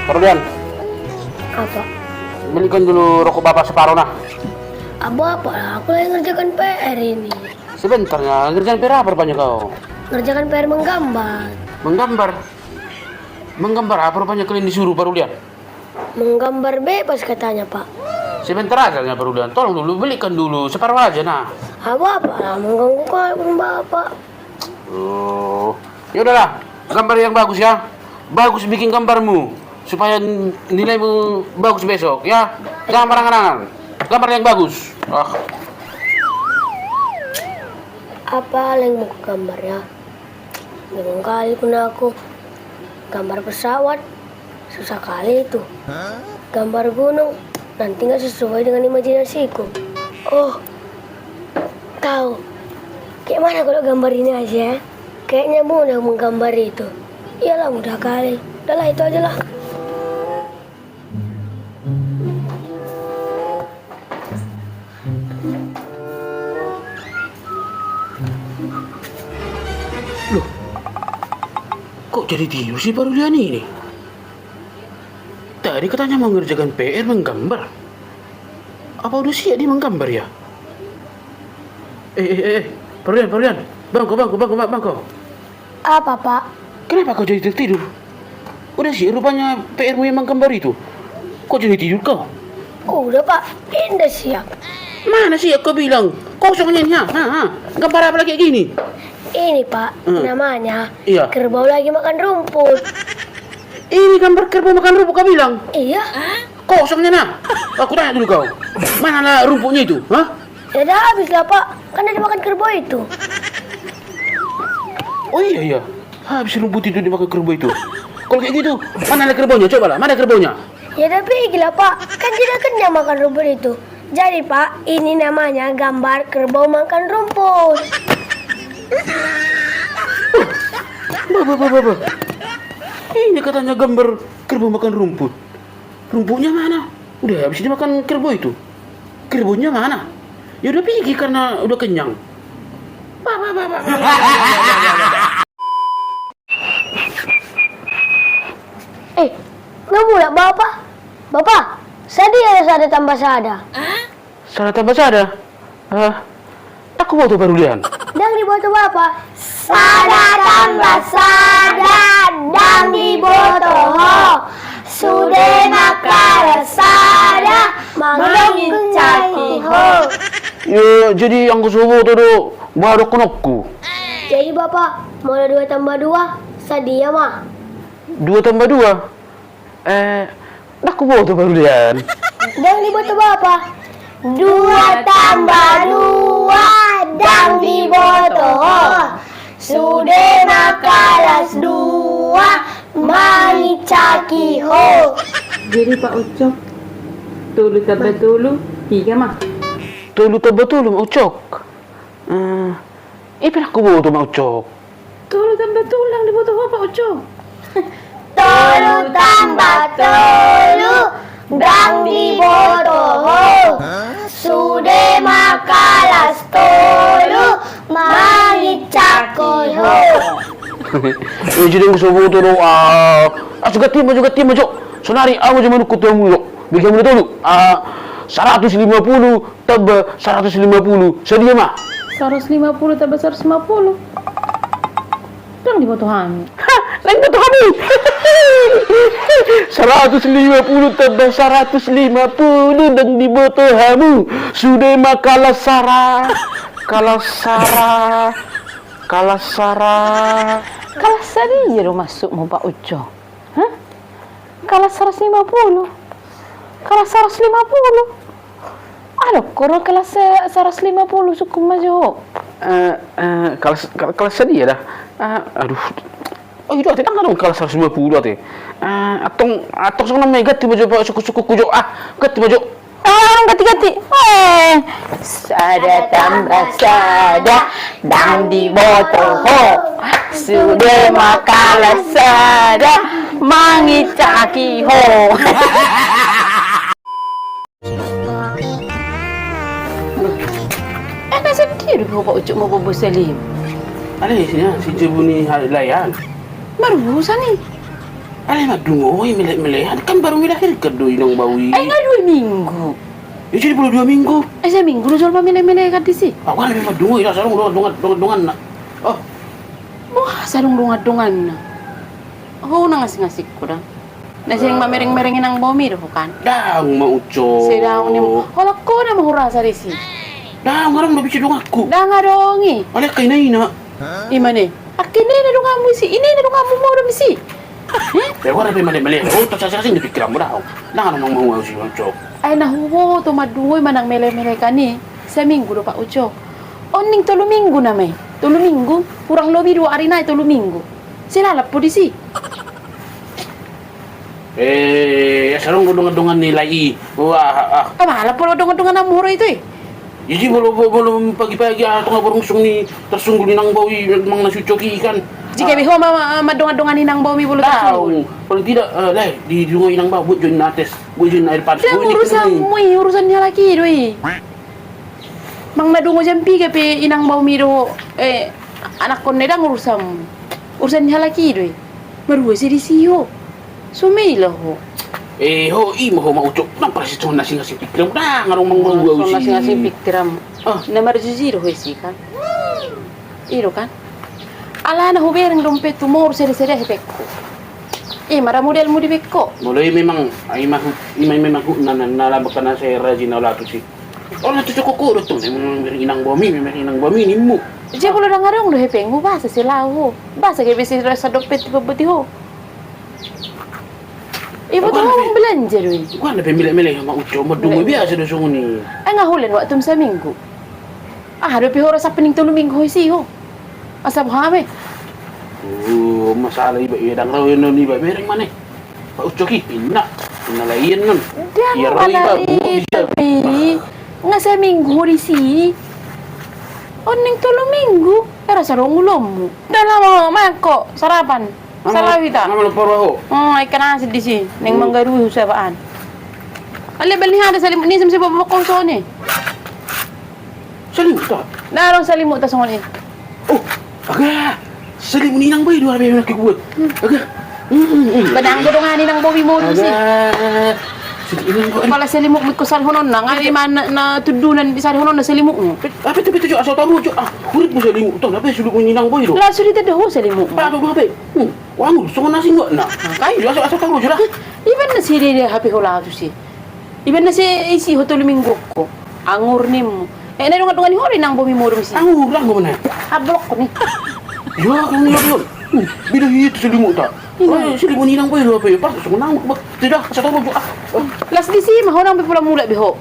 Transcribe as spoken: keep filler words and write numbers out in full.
Parolian. Apa? Belikan dulu rokok bapak separuh, nah. Apa, apa? Aku lagi ngerjakan P R ini. Sebentar, ya. Ngerjakan P R apa rupanya kau? Ngerjakan P R menggambar. Menggambar? Menggambar apa rupanya kalian disuruh, Parolian? Menggambar bebas katanya, Pak. Sebentar aja, ya, Parolian. Tolong dulu, belikan dulu separuh aja, nah. Apa, apa? Mengganggu kau, Bapak. Oh, ya udahlah, gambar yang bagus ya. Bagus bikin gambarmu supaya nilaimu bagus besok ya. Jangan barangan-angan. Gambar yang bagus. Ah. Apa leng mau gambar ya? Bingung kali pun aku. Gambar pesawat. Susah kali itu. Gambar gunung nanti nggak sesuai dengan imajinasiku. Oh, tahu. Kayak mana kalau gambar ini aja? Kayaknya mudah menggambar itu. Iyalah, mudah kali. Udahlah, itu aja lah. Loh, kok jadi tidur si Parolian ini? Tadi katanya mau ngerjakan P R menggambar. Apa udah siap dia menggambar ya? Eh, eh, eh, eh. Parolian, Parolian. Bangun kau, bangun kau, bangun kau, bangun kau. Apa, Pak? Kenapa kau jadi tertidur? Udah siap rupanya P R-mu yang menggambar itu. Kok jadi tidur kau? Udah, Pak. Inda siap. Mana siap kau bilang? Kosong ini, ha? Ha, ha. Gambar apa lagi gini? Ini, Pak, hmm, namanya, iya, kerbau lagi makan rumput. Ini gambar kerbau makan rumput kau bilang? Iya. Kosong ini, nah. Aku tanya dulu kau. Mana lah rumputnya itu, ha? Ya udah habis lah, Pak. Kan udah dimakan kerbau itu. Oh iya, iya. Habis rumput itu dimakan kerbau itu. Kalau kayak gitu, mana ada kerbaunya? Coba lah, mana kerbaunya? Ya udah pergi lah, Pak. Kan tidak kenyang makan rumput itu. Jadi, Pak, ini namanya gambar kerbau makan rumput. Bah, bah, bah, bah, bah. Ini katanya gambar kerbau makan rumput. Rumputnya mana? Udah habis dimakan kerbau itu. Kerbaunya mana? Ya udah pergi karena udah kenyang. Bah, bah, bah, bah, bah. Eh, nggak mulak, Bapak? Bapak, sadia sada tambah sada? Sada tambah sada? Eh, ndang huboto, Parolian. Ndang diboto, Bapak. Sada tambah sada, ndang diboto ho. Sude mangkalas sada, mangincaki ho. Ya, jadi anggo so huboto do, bah, dohononku. Jadi, Bapak, molo dua tambah dua, sadia ma? Dua tambah dua? Eh, ndang huboto, Parolian. Ndang diboto, Bapak. Dua tambah dua, ndang diboto ho. Sude mangkalas dua, mangincaki ho. Jadi, Pak Ucok, tolu tambah tolu, piga ma? Tolu tambah tolu, Mak Ucok. Eh, i pe ndang huboto, Mak Ucok. Tolu tambah tolu ndang diboto ho, Pak Ucok. Tolu tambah tolu ndang diboto ho. Sude mangkalas tolu, mangincaki ho. Eh, jadi anggo so huboto do, ah, ah, jo ganti ma, jo ganti ma, jo. Sonari au ma jo manungkun tu hamu, jo. Bege hamu na tolu. Ah, saratus lima puluh tambah saratus lima puluh, sadia ma? Saratus lima puluh tambah saratus lima puluh. Ndang diboto hami. Ha, ndang diboto hami. Saratus lima puluh tambah saratus lima puluh, ndang diboto hamu. Sude mangkalas sada. Kalas sada. Kalas sada. Kalas sadia do maksudmu, Pak Ucok? Hah? Kalas saratus lima puluh. Kalas saratus lima puluh. Adong ho do kalas, eh, saratus lima puluh, sungkun ma jo. Eh, eh, kalas, kal-, kalas sadia da? Eh, aduh. Oh, i do ate, ndang adong kalas saratus lima puluh ate. Eh, antong, antong songon na ma i, ganti ma jo, Pak, sungkun-sungkunku jo. Ah, ganti ma jo. Eh, ganti, ganti. Eh. Sada tambah sada, ndang diboto ho. Sude mangkalas sada, mangincaki ho. Eh, na sadia do ho, Pak Ucok, mamboan salim? Alai, si, si jabu ni halayak an. Marbosan i. Alai mandungo i mele-melean, kan baru melahirkan do inang bau i. Ai nga dua minggu. Ya jadi baru dua minggu. Ai saminggu do jolo mamele-melean disi. Au nga na mandungo i, asa adong dongan, dongan, donganna. Oh. Boha asa adong dongan-donganna? Ho na ngasing-ngasingku da. Na sering mamereng-mereng inang bau mi do ho kan? Daong ma Ucok. Sai daong ni. Holan ho na ma hurasa disi. Daong, adong do bisa donganku. Dang adong i. Alai angka ina-ina. I ma ne. Angka ina-ina donganmu disi, ina-ina donganmu modom disi. Ya ho na pe mele-mele. Ho, tar sasing-sasing di pikiranmu daong. Dang adong manang mahua disi Ucok. Ai na huboto mandungo i manang mele-melean i. Saminggu do Pak Ucok. Oning tolu minggu nama i. Tolu minggu. Kurang lobi dua ari nai tolu minggu. Sai lalap ho disi. Eh, asa adong do dongan-dongan ni lae i. Wah, ah. Aba lalap ho dongan-dongan na muhoro itu i. Jadi molo, molo pagi-pagi ah, tonga borungsung ni tarsunggul inang bau i, manang na si Ucok i kan. Jika be ho ma, ma, ma dongan-dongan inang bau mi molo tarsunggul. Paling tidak, eh, lae, didungo inang bau, buat jo inna ates, buat jo inna air panas. Dang urusanmu i, urusan ni halak i do i. Manang na dungo jam piga pe inang bau mi do, eh, anakkonna i, dang urusanmu. Urusan ni halak i do i. Marhua se disi ho. So mele ho. Eh, ho, i ma ho ma Ucok. Nang parasi songon na ngasing-ngasing pikiranmu. Dang adong manang mahua disi. Songon na ngasing-ngasing pikiranmu. Ah. Na marjuji do ho disi kan. I do kan. Alana hubereng dompethu, molo sada-sada hepengku. I ma ra modelmu di hepengku. Molo i memang, i ma hu-, i ma memang hu-, na, na, na lambak na sai rajin na latus i. Olo na tu cokokku do tong, memang inang bau mi, memang inang bau mi nimmu. Jadi molo dang adong do hepengmu, boasa sai laho ho? Boasa gabe sai rasa dompet paboti ho? Iboto ho belanja do i. Au nga na pe mele-mele ma Ucok, mandungo i biasa do songon i. Ai nga holan waktu saminggu. Aha dope ho rasa pening tolu minggu ho disi ho. Asa boha be. Oh, masalah iba, iba dang ro inon iba bereng ma ne. Pak Ucok i, inna. Inna lae i non. Dang ro iba, tapi nga saminggu ho disi. Oning tolu minggu. Rasa adong ulonmu. Dang lama mangko sarapan. Salawi ta. Nama lo poro ho. Oh, ai kana asin disi. Neng manggaru husabaan. Ale beli hada salimut ni sem sebab bokong soni. Salimut ta? Na adong salimut ta songon i. Oh, aga. Salimut ni inang bau i do, abe na kebuat. Aga. Ba dang godang ni inang bau i modom disi. Pala salimut miko sarihononna, nga i ma na tundunan di sarihononna salimutmu. Apa tu betul jo asal tahu jo. Ah, hurit mo salimut ta, apa salimut ni inang bau i do. Langsung ditanda ho salimutmu. Apa do apa? Wah, songon na singgot na. Kai? Asal, asal tahu jo lah. Iba na si dia dia hape ho latus i. Iba na si isi ho tolu minggu ho. Anggur nimmu. Eh, na dongan-dongan ni ho do inang bau mi modom disi. Anggur lah gua mana? Ablok ko ni. Ya, kan ni dia. Bila itu salimut ta. Salimut ni inang bau i do apa ya? Pas songon na anggur ba. Tidak, asal tahu jo. Las disi ma ho nang pe pola mulak be ho.